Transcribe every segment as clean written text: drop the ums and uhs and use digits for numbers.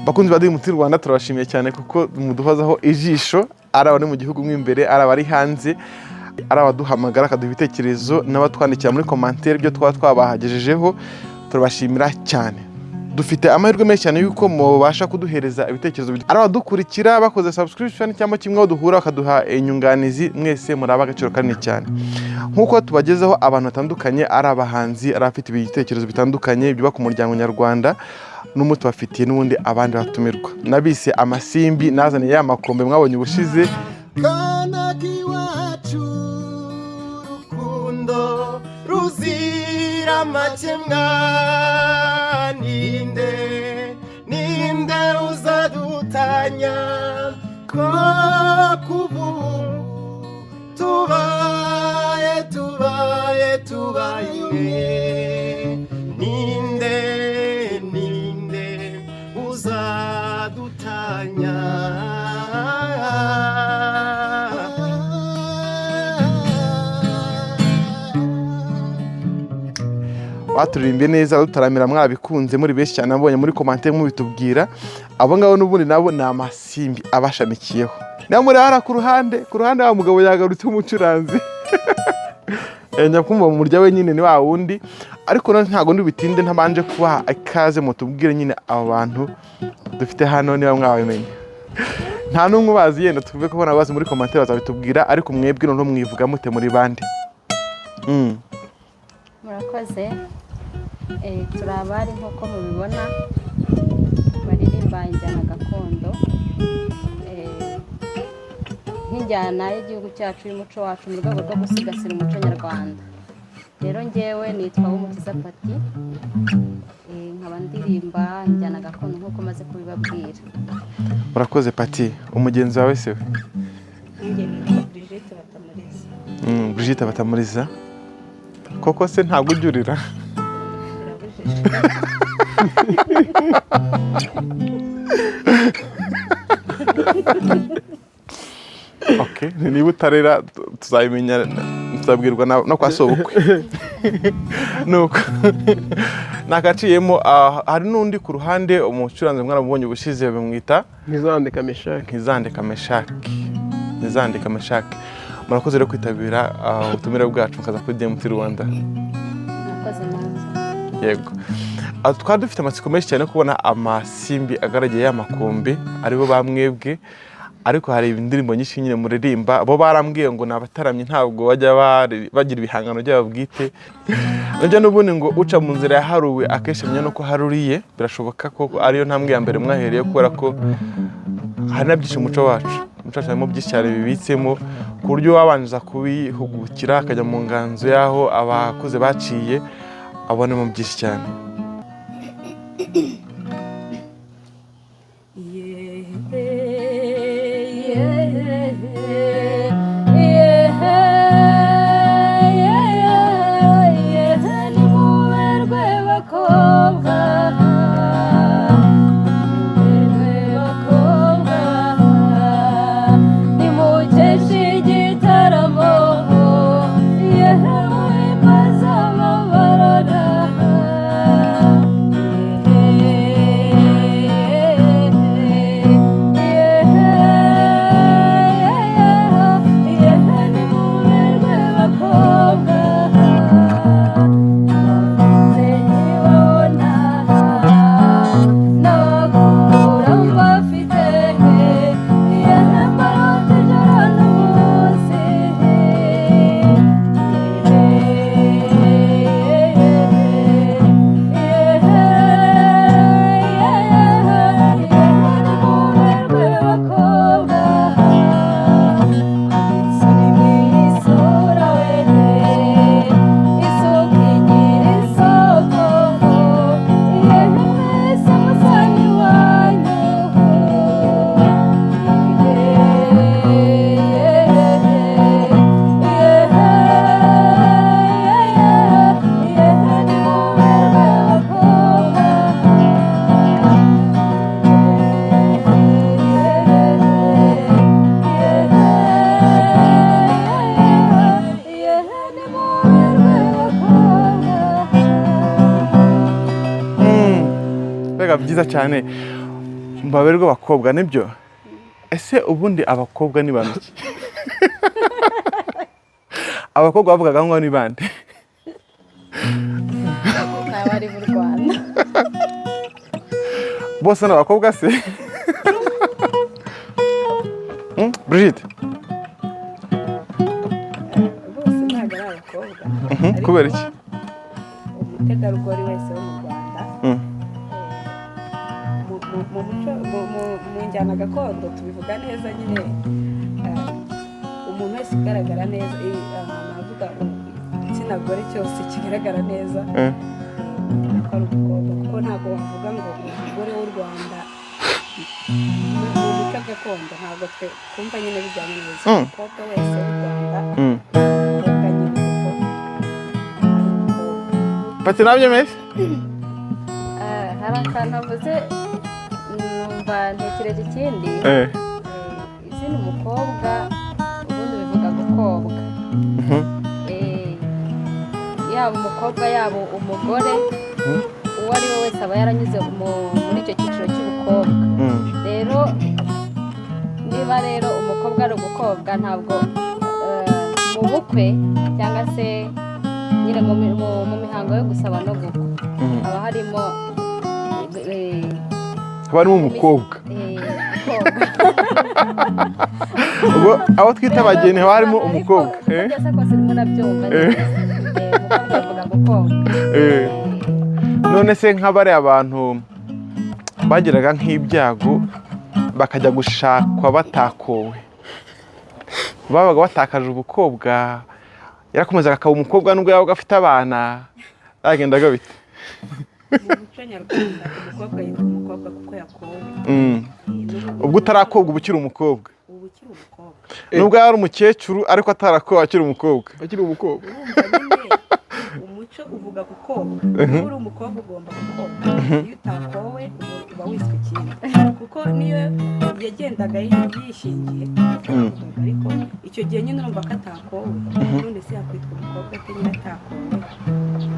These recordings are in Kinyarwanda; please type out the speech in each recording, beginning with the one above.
Bakunzi ba DMT Rwanda, turabashimiye cyane kuko muduhozaho ijisho, ari abari mu gihugu mo imbere, ari abari hanze, ari abaduhamagara akaduha ibitekerezo n'abatwandikira muri commentaire ibyo twaba twabahagejejeho. Turabashimira cyane. Dufite amahirwe menshi cyane yuko mubasha kuduhereza ibitekerezo, ari abadukurikira bakoze subscription cyangwa kimwe aho duhura bakaduha inyunganizi. Mwese muri ab'agaciro kanini cyane nk'uko tubagezaho abantu batandukanye, ari abahanzi, ari abafite ibitekerezo bitandukanye byubaka umuryango nyarwanda. N'ubu tubafitiye n'ubundi abandi batumirwa nabise amasimbi, nazaniye ya makombe mwabonye ubushize. Kana k'iwacu, rukundo ruzira amakemwa, ninde, ninde uzadutanya ko kubu tubaye, tubaye, tubaye umwe? Ninde, ninde uzadutanya? Baturirimbiye neza, dutaramira, mwabikunze muri benshi cyane. Nabonye muri commentaire mubitubwira. Abo ngabo n'ubundi nabo ni amasimbi abashamikiyeho. Niba muri hariya ku ruhande, ku ruhande wa mugabo yagarutse w'umucuranzi. Nyakumva mu murya we nyine ni wa wundi. Ariko none ntabwo ndibitinde ntabanje kubaha ikaze, mutubwire nyine abo bantu dufite hano niba mwabamenye. Nta n'umwe ubazi, yenda tuve ko bazi muri commentaire bazabitubwira. Ariko mwebwe noneho mwivuga mute? Muri bande? Murakoze. Turi abari nk'uko mubibona baririmba injyana gakondo, nk'injyana y'igihugu cyacu, y'umuco wacu, mu rwego rwo gusigasira umuco nyarwanda. Rero ngewe nitwa Wumukiza Pati, nkaba ndirimba injyana gakondo nk'uko maze kubibabwira. Urakoze, Pati. Umugenzi wawe se we? Nanjye nitwa Brigitte Batamuriza. Brigitte Batamuriza, koko se ntabwo ujya urira? Birabujijwe. Okay, niba utarera tuzabimenya, tuzabwirwa no kwa sobukwe. Nuko nakaciyemo. Hari n'undi ku ruhande, umucuranzi mwaramubonye ubushize, bamwita Ntizandika Meshake. Ntizandika Meshake, Ntizandika Meshake. Murakoze rero kwitabira ubutumire bwacu mukaza kuri DMT Rwanda. Murakoze nanjye. Yego. Twari dufite amatsiko menshi cyane yo kubona amasimbi agaragiye y'amakombe aribo bamwebwe, ariko hari indirimbo nyinshi nyine muririmba. Bo barambwiye ngo ni abataramyi, ntabwo bajya bagira ibihangano byabo bwite. Nabyo n'ubundi ngo uca mu nzira yaharuwe akenshi amenya nuko haruriye. Birashoboka ko ariyo ntambwe ya mbere mwahereye, kubera ko hari na byinshi umuco wacu harimo byinshi cyane bibitsemo, ku buryo wabanza kubihugukira akajya mu nganzo y'aho abakuze baciye abonamo byinshi cyane. Nimuberwe bakobwa, nimuberwe bakobwa, nimukeshe igitaramo, yewe maze ababarora. Nimuberwe bakobwa, nkibabona n'abakura mbafite, yewe mbarota ijoro n'umunsi. Nimuberwe bakobwa, isura we isuku igira isoko, yewe mwese musani wanyu. Nimuberwe bakobwa. Mbega byiza cyane! Baberwa abakobwa, nibyo? Ese ubundi abakobwa ni bantu ki? Abakobwa bavugaga ngo ni bande? Ni abari b'u Rwanda. Bose ni abakobwa se? Brigitte? Bose ntabwo ari abakobwa. Ariko Kubera iki? umutegarugori wese wo mu Rwanda, mu muco, mu njyana gakondo tubivuga neza nyine, umuntu wese ugaragara neza, navuga igitsina gore cyose kigaragara neza, ko ari umukobwa, kuko ntabwo wavuga ngo umugore w'u Rwanda. Mu muco gakondo ntabwo twe twumva nyine bijyanye neza. Umukobwa wese w'u Rwanda, umukobwa nyine, kuko ari umukobwa. Pati, nabyemeye? Hari akantu avuze numva ntekereje ikindi. Izina umukobwa ubundi bivuga gukobwa. Yaba umukobwa, yaba umugore, uwo ari we wese aba yaranyuze muri icyo cyiciro cy'ubukobwa. Rero niba rero umukobwa ari ugukobwa, ntabwo mu bukwe cyangwa se nyine mu mihango yo gusaba no gukwa haba harimo Haba harimo umukobwa. Gukobwa. Ubwo abo twita abageni haba harimo umukobwa. Ariko uko byose kose urimo urabyumva neza. Umukobwa avuga gukobwa. None se nk'abariya abantu bagiraga nk'ibyago bakajya gushakwa batakowe, babaga batakaje ubukobwa, yarakomezaga akaba umukobwa nubwo yabaga afite abana, yagendaga bite? Mu muco nyarwanda umukobwa yitwa umukobwa kuko yakowe. Ubwo utarakobwa uba ukiri umukobwa? Uba ukiri umukobwa. Nubwo yaba ari umukecuru ariko atarakowe, akiri umukobwa? Akiri umukobwa. Urumva nyine umuco uvuga gukobwa. Niba uri umukobwa ugomba gukobwa. Iyo utakowe uba wiswe ikindi, kuko niyo yagendaga yishingiye twavugaga, ariko icyo gihe nyine urumva ko atakowe. None se yakwitwa umukobwa ate nyine atakowe?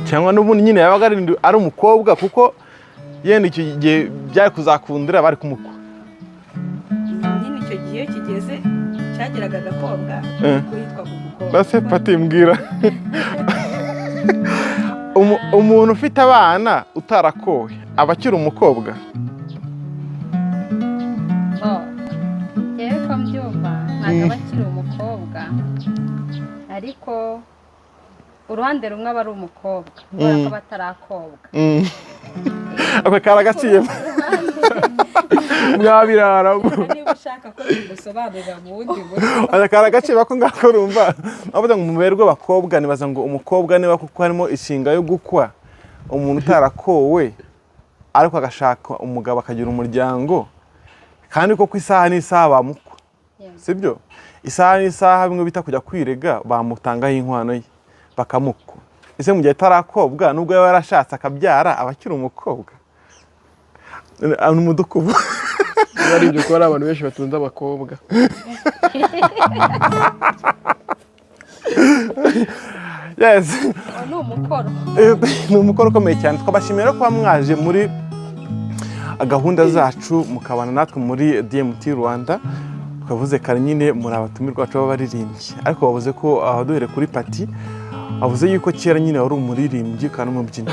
Cyangwa n'ubundi nyine yabaga ari umukobwa, kuko yenda icyo gihe byari kuzakundira bari kumukwa. Nyine icyo gihe iyo kigeze cyageraga agakobwa, kuko yitwaga umukobwa. Base Pati, mbwira. Umuntu ufite abana utarakowe aba akiri umukobwa? Bo, njyewe ko mbyumva ntabwo aba akiri umukobwa, ariko uruhande rumwe aba ari umukobwa kubera ko aba atarakobwa. Ako kari agaciyemo. Mwabirara. Niba ushaka ko tugusobanurira mu bundi buryo. Aka kari agaciro ko ngako. Urumva bavuga ngo muberwe abakobwa, nibaza ngo umukobwa niba kuko harimo inshinga yo gukwa, umuntu utarakowe ariko agashaka umugabo akagira umuryango, kandi koko isaha n'isaha bamukwa. Sibyo? Isaha n'isaha bimwe bita kujya kwirega, bamutangaho inkwano ye bakamukwa. Ese mu gihe atarakobwa, nubwo yaba yarashatse akabyara, aba akiri umukobwa? Ni umudukubu. Niba ari ibyo, kuba ari abantu benshi batunze abakobwa. Yes. Uwo ni umukoro. Ni umukoro ukomeye cyane. Twabashimiye rero kuba mwaje muri gahunda zacu, mukabana natwe muri DMT Rwanda. Twavuze kare nyine muri abatumirwa bacu b'abaririmbyi, ariko bavuze ko aho duhere kuri Pati, avuze yuko kera nyine wari umuririmbyi kandi umubyinnyi.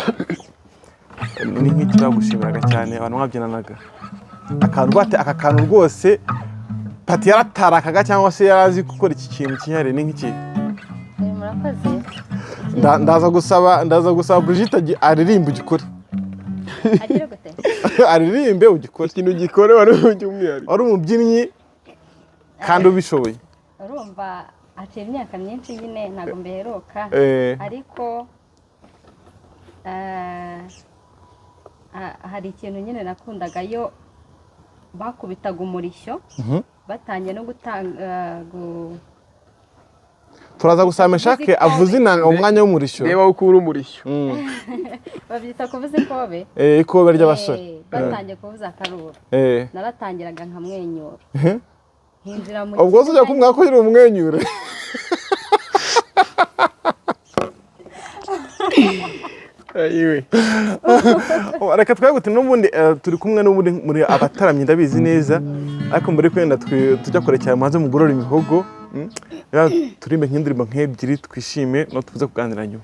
Ni nk'iki bagushimiraga cyane abantu mwabyinanaga, akantu bate, aka kantu rwose Pati yaratarakaga cyangwa se yari azi gukora iki kintu cyihariye, ni nk'iki? Murakoze. Ndaza gusaba Brigitte aririmbe ugikore. Agire gute? Aririmbe ugikore. Ikintu gikore wari by'umwihariko. Wari umubyinnyi kandi ubishoboye. Urumva haciye imyaka myinshi nyine, ntabwo mbiheruka, ariko hari ikintu nyine nakundaga iyo bakubitaga umurishyo, batangiye no gutanga Turaza gusaba Meshake avuze inanga mu mwanya w'umurishyo. Reba uko uri umurishyo. Babyita kuvuza ikobe. Ikobe ry'abasore. Batangiye kuvuza akaruru, naratangiraga nkamwenyura, nkinjira mu Ubwo se ujya kumwaka ko uri umwenyure? Ayiwe. Oh, reka twagute n'ubundi turi kumwe n'ubundi muri abataramyi, ndabizi neza, ariko mbere yuko wenda tujya kure cyane, mubanze mugorore imihogo. Reka turimbe nk'indirimbo nk'ebyiri, twishime no tuze kuganira nyuma.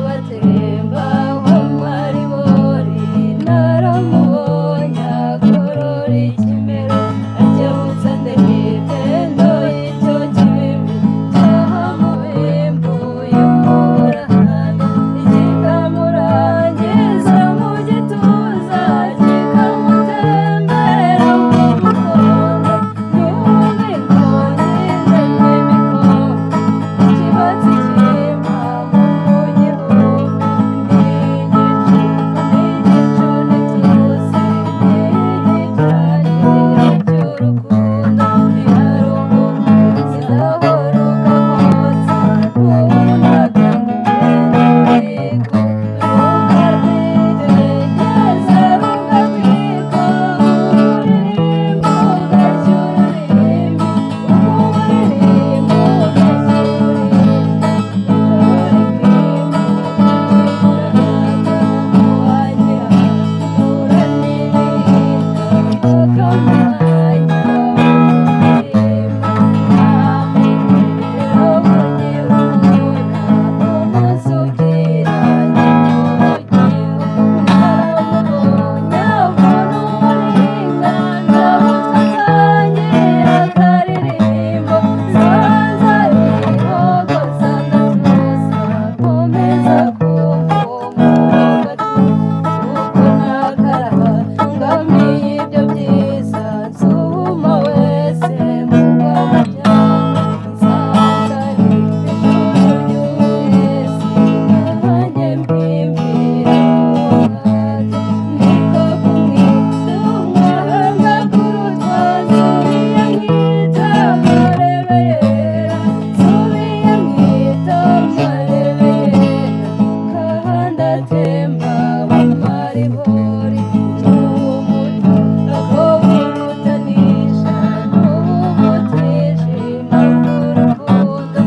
Batemba nk'amaribori, naramubonye agorora ikimero, akebutse ndebye y'icyo kibibi cyahamubimbuye umurahano, igikamurangiza mu gituza, kikamutembera mu mukondo, n'ubu inkongi n'imikombe ikibatsi cy'impamo mu gihumbi, n'igicu n'igicu ntituzi, n'igicaniro cy'urukundo, iharuguru zidahoruka kotsa, n'ubunaga ngendo rukarwitegeza rugatwika, uririmbo ugarya ururimi, umuririmbo ugarya ururimi, ijoro rikima wagira ura n'ibihinga akamwanya umunsi ukiranye Temba maribori n'umuto akoburutanisha n'ubutijima bw'urukundo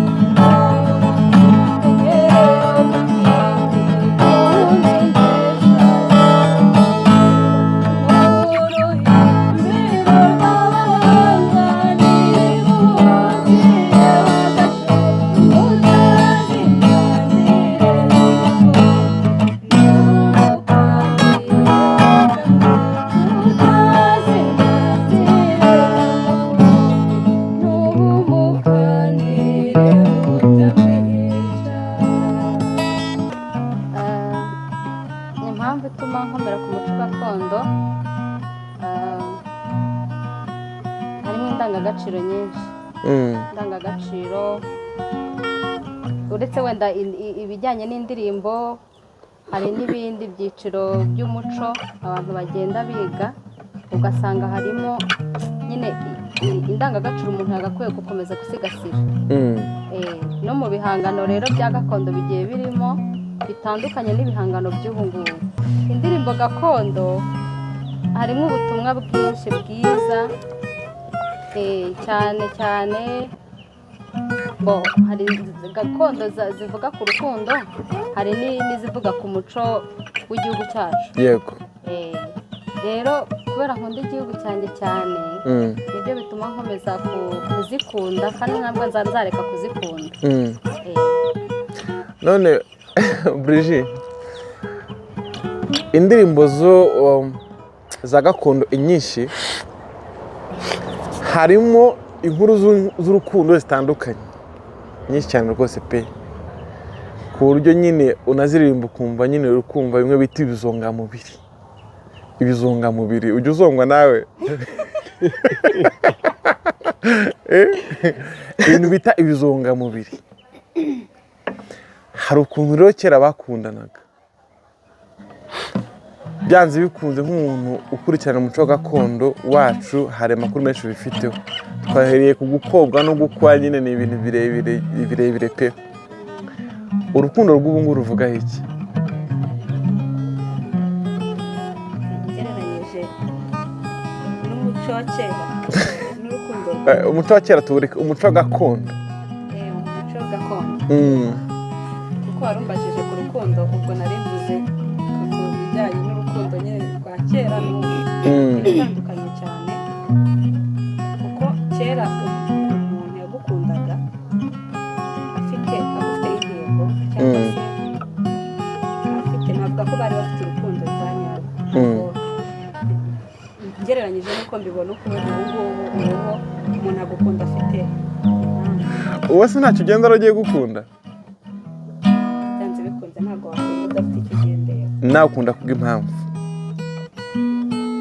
Impamvu ituma nkomera ku muco gakondo, harimo indangagaciro nyinshi. Indangagaciro, uretse wenda ibijyanye n'indirimbo, hari n'ibindi byiciro by'umuco abantu bagenda biga, ugasanga harimo nyine indangagaciro umuntu yagakwiye gukomeza gusigasira. No mu bihangano rero bya gakondo bigiye birimo bitandukanye n'ibihangano by'ubu ngubu. Indirimbo gakondo harimo ubutumwa bwinshi bwiza, cyane cyane bo hari gakondo zivuga ku rukundo, hari n'izivuga ku muco w'igihugu cyacu. Yego. Rero kubera nkunda igihugu cyanjye cyane, nibyo bituma nkomeza kuzikunda, kandi ntabwo nzareka kuzikunda. None Brigitte, indirimbo zo za gakondo inyinshi harimo inkuru z'urukundo zitandukanye nyinshi cyane rwose pe, ku buryo nyine unaziririmba ukumva nyine uri kumva bimwe bita ibizongamubiri. Ibizongamubiri ujya uzongwa nawe? Ibintu bita ibizongamubiri, hari ukuntu rero kera bakundanaga byanze bikunze. Nk'umuntu ukurikirana umuco gakondo wacu, hari amakuru menshi bifiteho. Twahereye ku gukobwa no gukwa, nyine ni ibintu birebire birebire pe. Urukundo rw'ubu ngubu ruvugaho iki? Ugereranyije Umuco wa kera n'urukundo. Umuco wa kera tuwureke, umuco gakondo. Umuco gakondo, kuko warumbajije ku rukundo, ubwo nari mvuze ku bijyanye n'urukundo nyine rwa kera n'ubu. Biratandukanye cyane, kuko kera umuntu yagukundaga afite agufite intego, cyangwa se afite, navuga ko bari bafite urukundo rwa nyarwo. Ntabwo ngereranyije n'uko mbibona uko ubu ngubu, ubu umuntu agukunda afite impamvu. Uwo se ntacyo ugenda ugiye gukunda? Byanze bikunze ntabwo wakunda udafite icyo ugendeyeho. Nawe ukunda kubw'impamvu?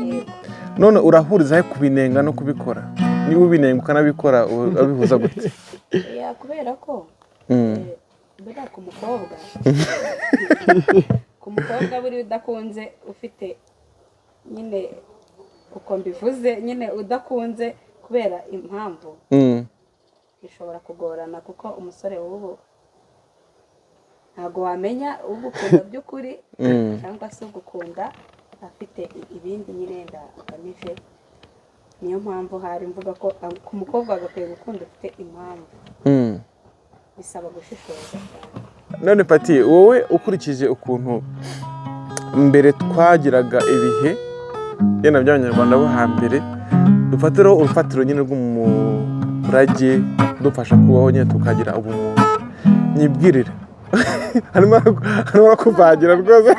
Yego. None urahuriza he kubinenga no kubikora? Niba ubinenga ukanabikora, urabihuza gute? Ya, kubera ko buriya ku mukobwa buriya udakunze ufite nyine, uko mbivuze nyine, udakunze kubera impamvu, bishobora kugorana, kuko umusore w'ubu ntabwo wamenya ugukunda by'ukuri cyangwa se ugukunda afite ibindi nyine wenda agamije. Niyo mpamvu hari mvuga ko ku mukobwa agakwiye gukunda ufite impamvu. Bisaba gushishoza cyane. None Pati, wowe ukurikije ukuntu mbere twagiraga ibihe yenda by'Abanyarwanda bo hambere, dufatireho urufatiro nyine rw'umurage dufasha kubaho nyine tukagira ubumuntu. Nyibwirire, harimo arakuvangira rwose,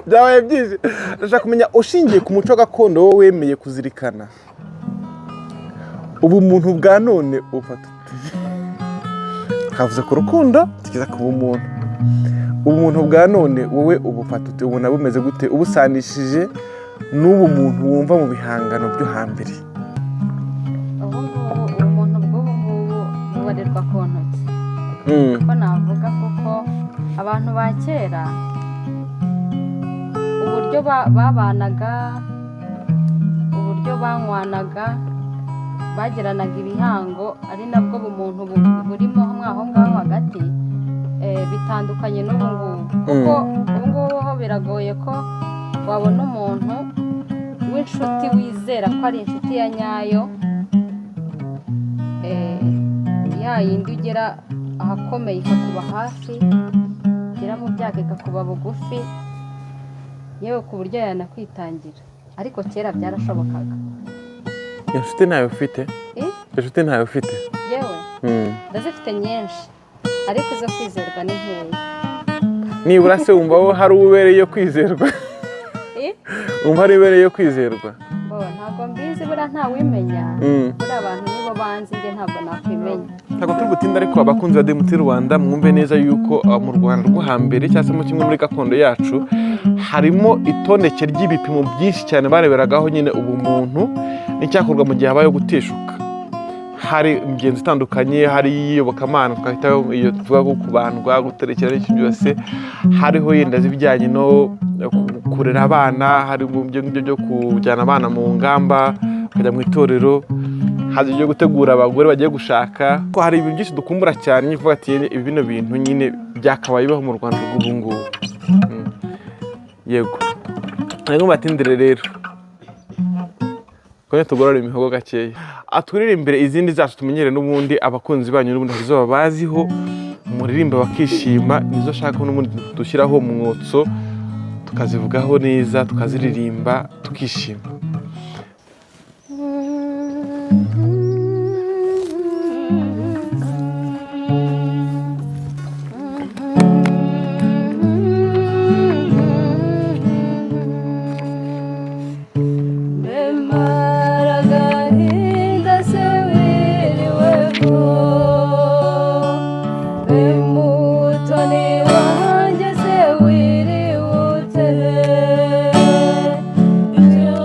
byabaye byinshi. Ndashaka kumenya, ushingiye ku muco gakondo wowe wemeye kuzirikana, ubumuntu bwa none ufata ute? Twavuze ku rukundo, tugeza ku bumuntu. Ubumuntu bwa none wowe ubufata ute? Ubona bumeze gute ubusanishije n'ubu muntu wumva mu bihangano byo hambere? Ubu ngubu, ubumuntu bw'ubu ngubu bubarirwa ku ntoki, ko navuga, kuko abantu ba kera uburyo babanaga, uburyo banywanaga, bagiranaga ibihango, ari nabwo bumuntu burimo aho ngaho hagati, bitandukanye n'ubu ngubu, kuko ubu ngubu ho biragoye ko wabona umuntu w'inshuti wizera ko ari inshuti ya nyayo, ya yindi ugera ahakomeye ikakuba hafi, ugera mu byago ikakuba bugufi, yewe ku buryo yanakwitangira. Ariko kera byarashobokaga. Inshuti ntayo ufite? Eh? Inshuti ntayo ufite? Yewe, ndazifite nyinshi, ariko izo kwizerwa ni nkeya. Nibura se wumva wo hari uwo ubereye kwizerwa? Eh? Wumva hari ubereye kwizerwa? Bo ntabwo mbizi, buriya ntawimenya. Buriya abantu nibo banzi, njye ntabwo nakwimenya. Ntabwo turi butinda, ariko abakunzi ba DMT Rwanda mwumve neza yuko mu Rwanda rwo hambere, cyangwa se mu kimwe muri gakondo yacu, harimo itondeke ry'ibipimo byinshi cyane bareberagaho nyine ubumuntu n'icyakorwa mu gihe habayeho guteshuka. Hari imigenzo itandukanye, hari iyobokamana twahita iyo tuvuga ko kubandwa, guterekera n'iki byose, hariho yenda ibijyanye no kurera abana, hari ibyo ngibyo byo kujyana abana mu ngamba bakajya mu itorero, hari ibyo gutegura abagore bagiye gushaka, ko hari ibintu byinshi dukumbura cyane nyine, kuvuga ati ibi bino bintu nyine byakabaye bibaho mu Rwanda rw'ubu ngubu. Yego, ntabwo batindire rero, kone tugorora imihogo gakeya, aturirimbe izindi zacu tumenyere. N'ubundi abakunzi banyu n'ubundi hari izo babaziho muririmba bakishima, nizo shaka n'ubundi dushyiraho umwotso, tukazivugaho neza, tukaziririmba tukishima. Agahinda se wiriweho, mutoni wanjye se wiriwute? Icyo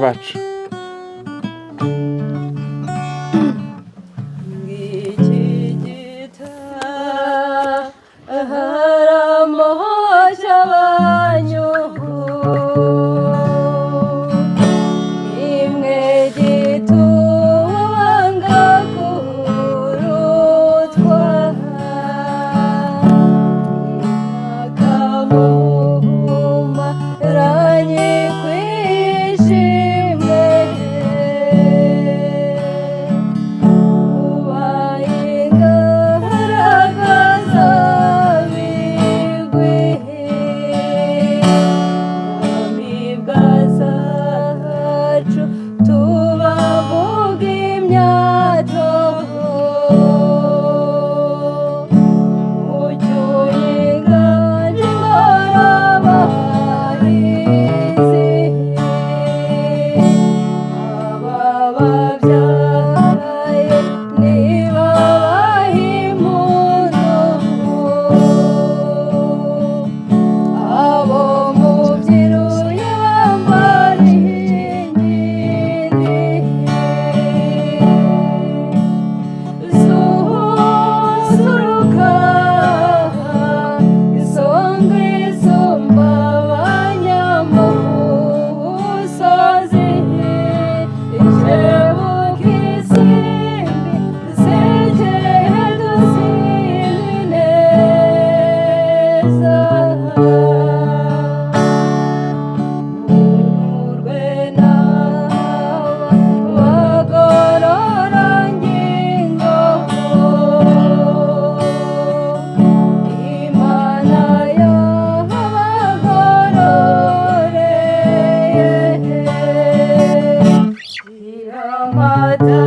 bacu. Iki gitaramo cy'abanyu nimwe gitubanga kurutwa akamuma ranye kwishimwe. Abababyaye nibabahe impundu, abo mubyiruye bambara inkindi. Susuruka isonga isumba abanyamusozi, ikebuka isimbi sekeye dusinde neza. Murwe n'aba bagororangingo, Imana y'abagororeye Iramata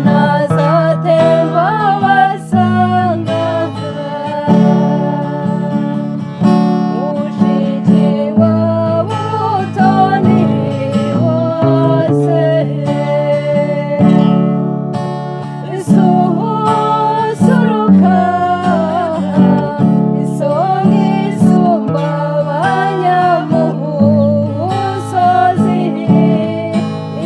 nazatemba basanga mushiki wabo Mutoni wose. Susuruka isonga isumba abanyamusozi,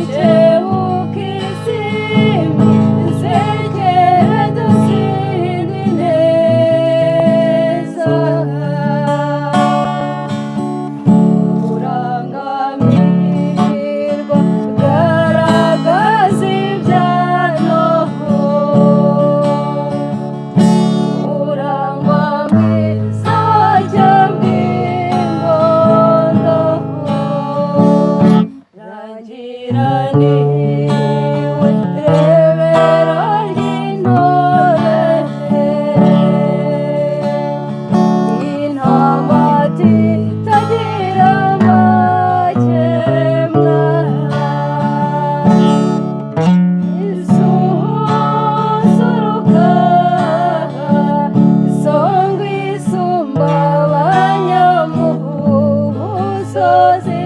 ikebuka isimbi sekere dusinde neza. Urangamirwa garagaza ibyano, urangwa mwiza bw'ingondo, rangiraniwe rebero ry'intore, intama itagira amakemwa. Isusuruka isonga isumba abanyamusozi,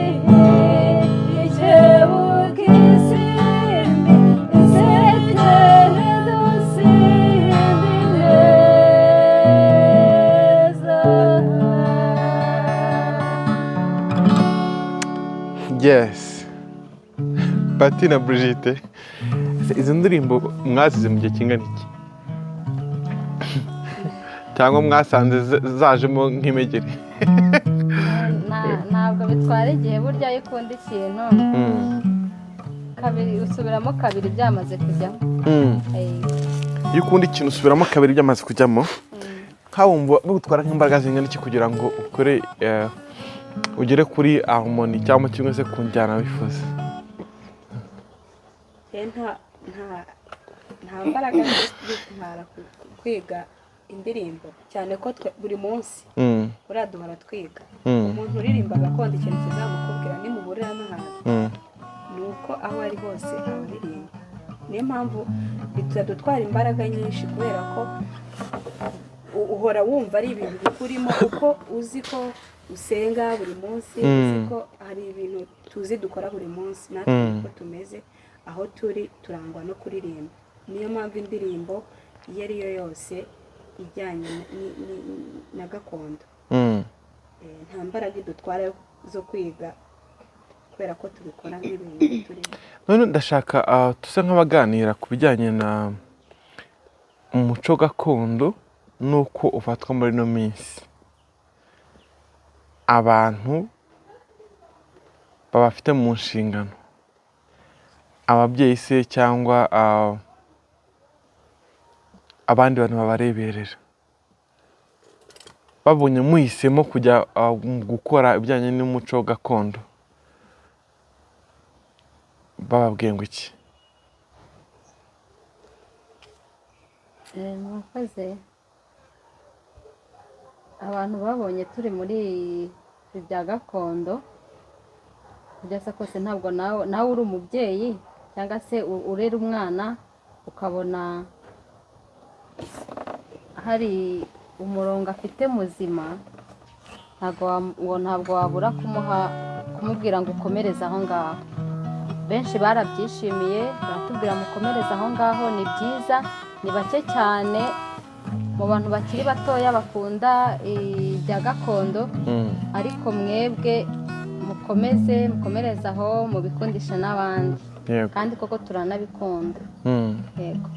ikebuka isimbi isekere dusinde neza. Yes, Pati na Brigitte. Ese izo ndirimbo mwazize mu gihe kingana iki, cyangwa mwasanze zajemo nk'imegeri? Ntabwo bitwara igihe. Burya iyo ukunda ikintu, kabiri usubiramo kabiri byamaze kujyamo. Iyo ukunda ikintu usubiramo kabiri byamaze kujyamo. Nkawumva bigutwara nk'imbaraga zingana iki kugira ngo ukore ugere kuri harmony cyangwa kimwe se ku njyana wifuza? Nta mbaraga bitwara kwiga indirimbo, cyane ko twe buri munsi buriya duhora twiga. Umuntu uririmba gakondo, ikintu kizamukubwira nimuhurira n'ahantu, ni uko aho ari hose abaririmba. Niyo mpamvu bitadutwara imbaraga nyinshi, kubera ko uhora wumva ari ibintu bikurimo, uko uzi ko usenga buri munsi, uzi ko hari ibintu tuzi dukora buri munsi. Natwe niko tumeze, aho turi turangwa no kuririmba. Niyo mpamvu indirimbo iyo ari yo yose ijyanye na gakondo, nta mbaraga idutwara zo kwiga, kubera Kubera ko tubikora nk'ibintu turimo. None ndashaka tusa nk'abaganira ku bijyanye na umuco gakondo n'uko ufatwa muri ino minsi. Abantu babafite mu nshingano, ababyeyi se cyangwa abandi bantu babareberera, babonye muhisemo kujya gukora ibijyanye n'umuco gakondo, bababwiye ngo iki? Murakoze. Abantu babonye turi muri ibi bya gakondo, kugeza kose ntabwo nawe uri umubyeyi cyangwa se urera umwana, ukabona hari umurongo afite muzima, ntabwo wabura kumubwira ngo ukomereze aho ngaho. Benshi barabyishimiye, baratubwira: "Mukomereze aho ngaho, ni byiza." Ni bake cyane mu bantu bakiri batoya bakunda ibya gakondo, ariko mwebwe mukomeze, mukomereze aho, mubikundisha n'abandi. Yego. Kandi koko turanabikunda. Yego.